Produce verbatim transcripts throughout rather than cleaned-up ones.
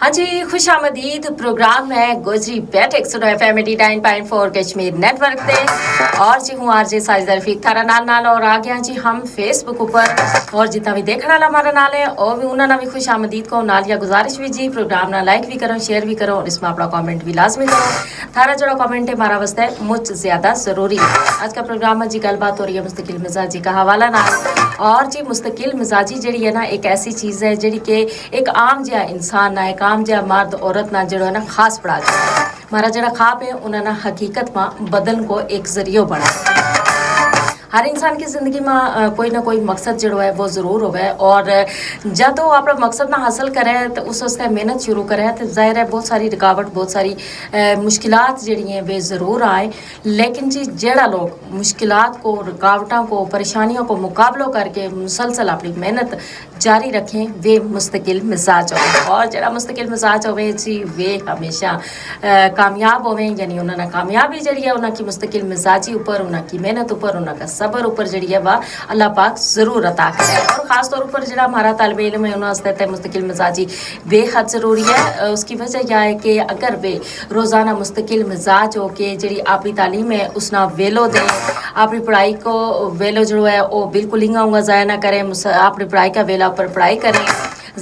ہاں جی، خوش آمدید پروگرام ہے گوجری بیٹھک سنو ایف ایم ایٹی نائن پوائنٹ فور کشمیر نیٹ ورک تے۔ اور جی ہوں آر جے ساجدہ رفیق تھارا نال نال اور آ گیا جی ہم فیس بک اوپر۔ اور جتنا بھی دیکھنے والا ہمارا نال ہے اور بھی انہاں نا بھی خوش آمدید کو نال یا گزارش بھی جی پروگرام نا لائک بھی کرو، شیئر بھی کرو اور اس میں اپنا کمنٹ بھی لازمی کرو۔ تھارا جڑا کمنٹ ہے ہمارا واسطے مچ زیادہ ضروری ہے۔ آج کا پروگرام ہے جی گل بات ہو رہی ہے مستقل مزاجی کا حوالہ نال۔ اور جی مستقل مزاجی جڑی ہے نا ایک ایسی چیز ہے جڑی کہ ایک عام جہا انسان نا ایک عام جہا مرد عورت نا جڑو ہے نا خاص پڑا جائے۔ ہمارا جڑا خواب ہے انہاں نا حقیقت ما بدلن کو ایک ذریعو بنا۔ ہر انسان کی زندگی ما کوئی نہ کوئی مقصد جڑو ہے وہ ضرور ہوئے۔ اور جد وہ اپنا مقصد نا حاصل کرے تو اس واسطے محنت شروع کرے تو ظاہر ہے بہت ساری رکاوٹ بہت ساری مشکلات جڑی ہیں وہ ضرور آئیں۔ لیکن جی جیڑا لوگ مشکلات کو رکاوٹاں کو پریشانیوں کو مقابلو کر کے مسلسل اپنی محنت جاری رکھیں ویہ مستقل مزاج ہوویں۔ اور جیڑا مستقل مزاج ہوویں جی ویہ ہمیشہ کامیاب ہوویں۔ یعنی انہاں نا کامیابی جیڑی ہے انہاں کی مستقل مزاجی اپر انہاں کی محنت اپر انہاں کا صبر اپر جیڑی ہے واہ اللہ پاک ضرور عطا کرے۔ اور خاص طور اپر جیڑا ہمارا طالب علم ہے انہاں واسطے تے مستقل مزاجی بے حد ضروری ہے۔ اس کی وجہ یا ہے کہ اگر ویہ روزانہ مستقل مزاج ہو کے جیڑی اپنی تعلیم ہے اس نا ویلو دیں، اپنی پڑھائی کو ویلو جیڑو ہے وہ بالکل انگا انگا ضائع نہ کریں، اپنی پڑھائی کا ویلا اپر پڑھائی کریں،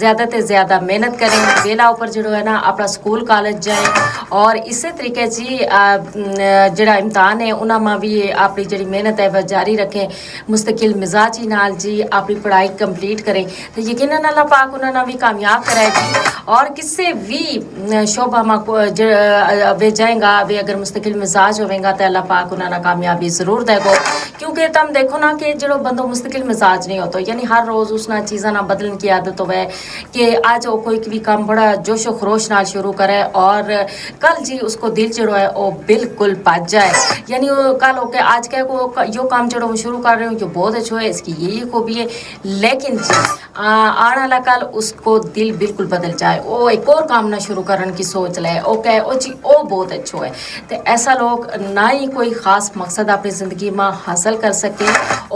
زیادہ تے زیادہ محنت کریں، ویلا اپر جیڑو ہے نا اپنا سکول کالج جائیں۔ اور اسے طریقے جی جیڑا امتحان ہے انہاں ما بھی اپنی جیڑی محنت ہے وہ جاری رکھیں، مستقل مزاجی نال جی اپنی پڑھائی کمپلیٹ کریں۔ تو یقینا اللہ پاک انہاں نا بھی کامیاب کرے گی۔ اور کسے بھی شعبہ ما ویہ جائیں گا ویہ اگر مستقل مزاج ہوویں گا تو اللہ پاک انہاں نا کامیابی ضرور دے گو۔ کیونکہ تم دیکھو نا کہ جیڑو بندو مستقل مزاج نہیں ہوتو یعنی ہر روز اس نا چیزاں نا بدلن کی عادت ہووے کہ آج وہ کوئی بھی کم بڑا جوش و خروش نال شروع کرے اور کل جی اس کو دل جیڑو ہے وہ بالکل پج جائے۔ یعنی کل ہو کے آج کہہ کو یوہ کام جیڑو ہوں شروع کر رہی ہوں یوہ بہت اچھو ہے اس کی یہی خوبی ہے۔ لیکن جی آنا لگا اس کو دل بالکل بدل جائے وہ ایک اور کام نہ شروع کرن کی سوچ لے او کہہ او جی او بہت اچھو ہے۔ تے ایسا لوگ نہ ہی کوئی خاص مقصد اپنی زندگی ما حاصل کر سکے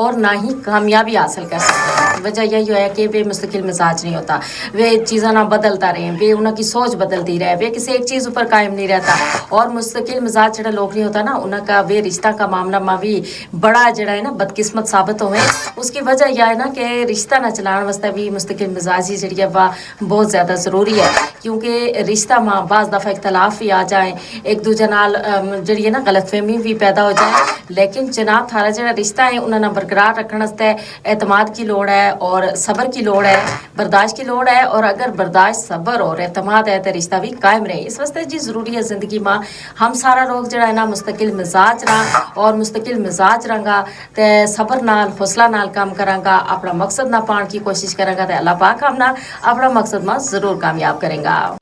اور نہ ہی کامیابی حاصل کر سکے۔ وجہ یہی ہویا کہ ویہ مستقل مزاج نہیں ہوتا، ویہ چیزاں نا بدلتا رہیں ویہ انہاں کی سوچ بدلتی رہے ویہ کسے ایک چیز اپر قائم نہیں رہتا۔ اور مستقل مزاج جیڑا لوگ نہیں ہوتا نا انہاں کا ویہ رشتہ کا معاملہ ما بھی بڑا جیڑا ہے نا بدقسمت ثابت ہوویں۔ اس کی وجہ یا ہے نا کہ رشتہ نا چلان واسطے بھی مستقل مزاجی جیڑی ہے واہ بہت زیادہ ضروری ہے۔ کیونکہ رشتہ ما بعض دفعہ اختلاف بھی آ جائیں، ایک دوجہ نال جیڑی ہے نا غلط فہمی بھی پیدا ہو جائیں۔ لیکن جناب تھارا جیڑا رشتہ ہے انہاں نا برقرار رکھن واسطے اعتماد کی لوڑ ہے اور صبر کی لوڑ ہے، برداشت کی لوڑ ہے اور اگر برداشت صبر اور اعتماد ہے تو رشتہ بھی قائم رہے۔ اس واسطے جی ضروری ہے زندگی ما ہم سارا لوگ جیڑا ہے نا مستقل مزاج رہاں اور مستقل مزاج رہاں گا تے صبر نال حوصلہ نال کم کراں گا اپنا مقصد نا پان کی کوشش کراں گا تے اللہ پاک ہم نا اپنا مقصد ما ضرور کامیاب کریں گا۔